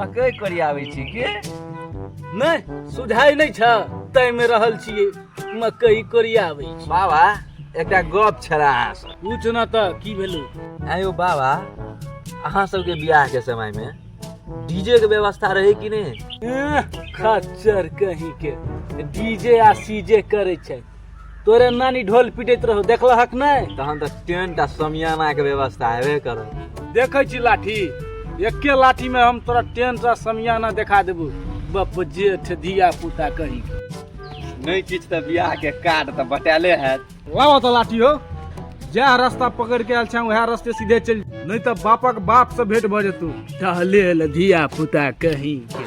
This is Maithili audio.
मकई कोरियाबै छी की? नहि सुझाइ नहि छ, ताहिमे रहल छियै, मकई कोरियाबै छी। बाबा, एकटा गप छला अहाँसँ। पूछ न तऽ, की भेलौ? आयो बाबा, अहाँ सबके बियाह के समय में डीजे के व्यवस्था रहे कि नहीं? एह, खच्चर कहीं के, डीजे आ सीजे करै छै। तोरे नानी ढोल पीटैत रहो, देखलहक नहि? तहन तऽ टेंट आ समियाना के व्यवस्था हेबे करत। देखै छी लाठी, एके लाठी में हम तोरा टेंट आ समियाना देखा देबू। बप जेठ धिया पुता कहीं के। नहीं किछु तऽ बियाह के कार्ड तऽ बटाले हैत। लाओ तऽ लाठी हो। जएह रास्ता पकड़ के आयल छें, उएह रास्ते सीधे चलि, नहीं तऽ बापक बाप से भेंट भऽ जेतौ। टहले ल धिया पुता कहीं के।